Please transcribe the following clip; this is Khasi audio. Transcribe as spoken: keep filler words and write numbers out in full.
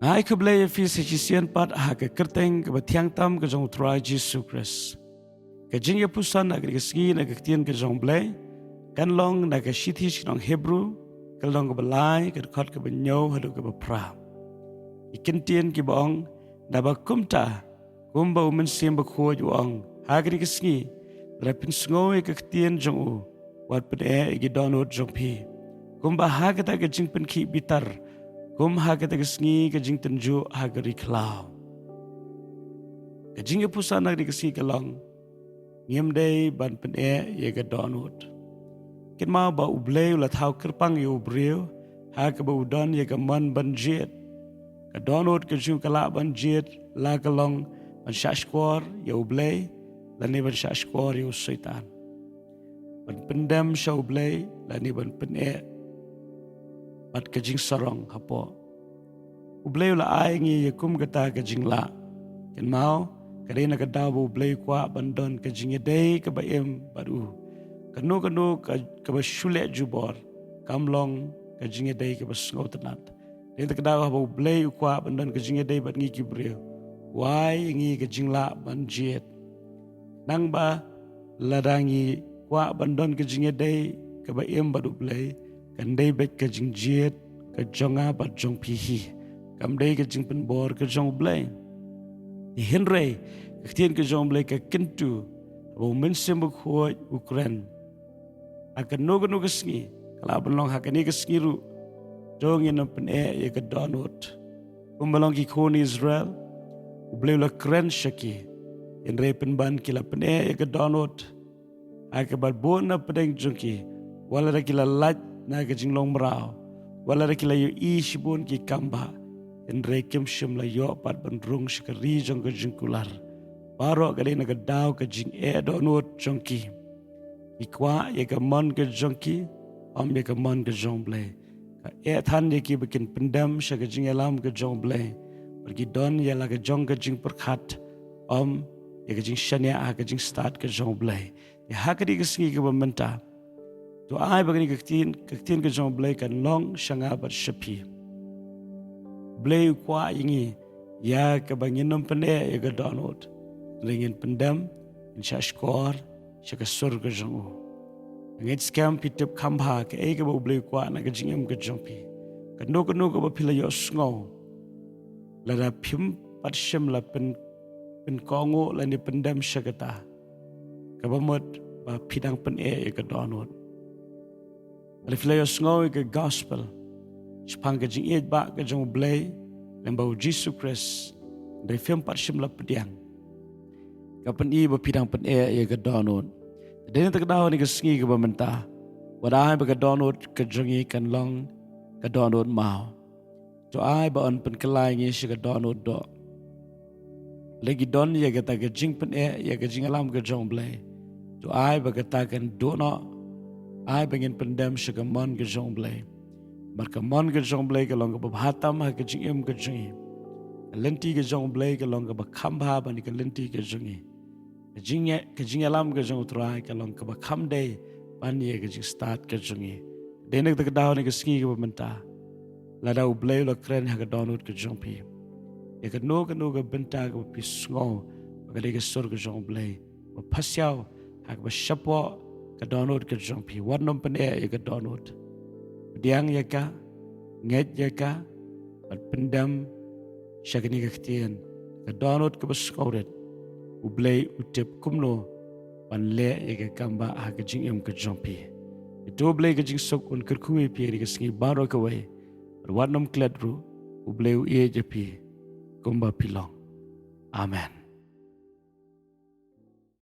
Nga ai khublei ïa phi sa shisien pat ha ka kyrteng kaba thiang tam ka jong u Trai Jisu Khrist. Ka jingïapuson ha kane ka sngi na ka ktien ka jong u Blei kan long na ka shithi sha ki nong Hebru, ka lynnong kaba lai, ka dkhot kaba hynñiew haduh kaba phra. Ki kyntien kiba ong, naba kumta, kumba u Mynsiem Bakhuid u ong, ha kane ka sngi, lada phin sngew ïa ka ktien jong u, wat pyneh ïa ki dohnud jong phi, kumba ha kata ka jingpynkhih bitar, kum ha kata ka sngi ka jingtynjuh ha ka ri khlaw. Ka jingïapuson ha kane ka sngi ka long, ngim dei ban pyneh ïa ka dohnud. Kynmaw ba u Blei u la thaw kyrpang ïa u briew ha kaba u don ïa ka mon ban jied. Ka dohnud ka jong u ka lah ban jied, la ka long ban shahshkor ïa u Blei lane ban shahshkor ïa u Soitan, ban pyndem sha u Blei lane ban pyneh bad ka jingsarong hapoh. U Blei u la ai ngi ïa kum kata ka jinglah. Kynmaw, ka dei na ka daw ba u Blei u kwah ban don ka jingïadei kaba im bad u. Kano kano ka, kaba shu leh jubor, kam long ka jingïadei kaba sngewtynnat. Dei na ka daw haba u Blei u kwah ban don ka jingïadei bad ngi ki briew, u ai ïa ngi ka jinglah ban jied. Nangba lada ngi kwah ban don ka jingïadei kaba im bad u Blei, kan dei beit ka jingjied ka jong nga bad jong phi hi, kam dei ka jingpynbor ka jong u Blei. Hynrei ka ktien ka jong u Blei ka kyntu, haba u Mynsiem Bakhuid u kren, ha kano kano ka sngi, ka lah ban long ha kane ka sngi ruh, to ngin ym pyneh ïa ka dohnud. Kumba long ki khun Israel, u Blei u la kren sha ki, hynrei pynban ki la pyneh ïa ka dohnud. Ha kaba bun na pdeng jong ki, wat lada ki la lait na ka jinglong mraw, wat lada ki la ïohi shibun ki kambah, hynrei kim shym la ïoh pat ban rung sha ka ri jong ka jingkular. Baroh ka dei na ka daw ka jingeh dohnud jong ki. Ki kwah ïa ka mon ka jong ki, ym ïa ka mon ka jong u Blei. Ka eh than ïa ki ba kin pyndem sha ka jingïalam ka jong u Blei, bad ki don ïa la ka jong ka jingpyrkhat, ym ïa ka jingshaniah ha ka jingstad ka jong u Blei. Ïa ha kane ka sngi kaba mynta, to ai ba kane ka ktien, ka ktien ka jong u Blei kan long sha nga bad sha phi. U Blei u kwah ïa ngi, ïa kaba ngin ym pyneh ïa ka dohnud, hynrei ngin pyndem, ngin shahshkor sha ka sur ka jong u. Ngeit skhem phi tip kham bha kaei kaba u Blei u kwah na ka jingim ka jong phi. Kano kano kaba phi la ïohsngew, lada phim pat shym la pyn, pynkohnguh lane pyndem sha kata, kaba mut ba phi dang pyneh ïa ka dohnud. Lada phi la ïohsngew ïa ka gospel shaphang ka jingïeit ba ka jong u Blei lem bad u Jisu Khrist, hynrei phim pat shym la pdiang, ka pyni ba phi dang pyneh ïa ka dohnud. Dei na kata ka daw ha kane ka sngi kaba mynta, wat ai ba ka dohnud ka jong ngi kan long ka dohnud maw. To ai ba yn pynkylla ïa ngi sha ka dohnud doh. Lada ngi don ïa kata ka jingpyneh ïa ka jingïalam ka jong u Blei, to ai ba kata kan duh noh. Ai ba ngin pyndem sha ka mon ka jong u Blei. Namar ka mon ka jong u Blei ka long kaba bha tam ha ka jingim ka jong ngi. Ka lynti ka jong u Blei ka long kaba kham bha ban ïa ka lynti ka jong ngi. Ka jingïa, ka jingïalam ka jong u Trai ka long kaba kham dei ban ïa ka jingstad ka jong ngi. Dei na kata ka daw ha kane ka sngi kaba mynta, lada u Blei u la kren ha ka dohnud ka jong phi, ïa kano kano ka bynta kaba phi sngew ba ka dei ka sur ka jong u Blei, ba pha siaw ha kaba shapoh ka dohnud ka jong phi, wat nym pyneh ïa ka dohnud. Pdiang ïa ka, ngeit ïa ka, bad pyndem sha kane ka ktien. Ka dohnud kaba sngewrit, u Blei u tip kumno ban leh ïa ka kam ba ha ka jingim ka jong phi. Ïa to u Blei ka jingsuk un kyrkhu ïa phi ha kane ka sngi baroh kawei. Bad wat nym klet ruh, u Blei u ïeit ïa phi kumba phi long. Amen.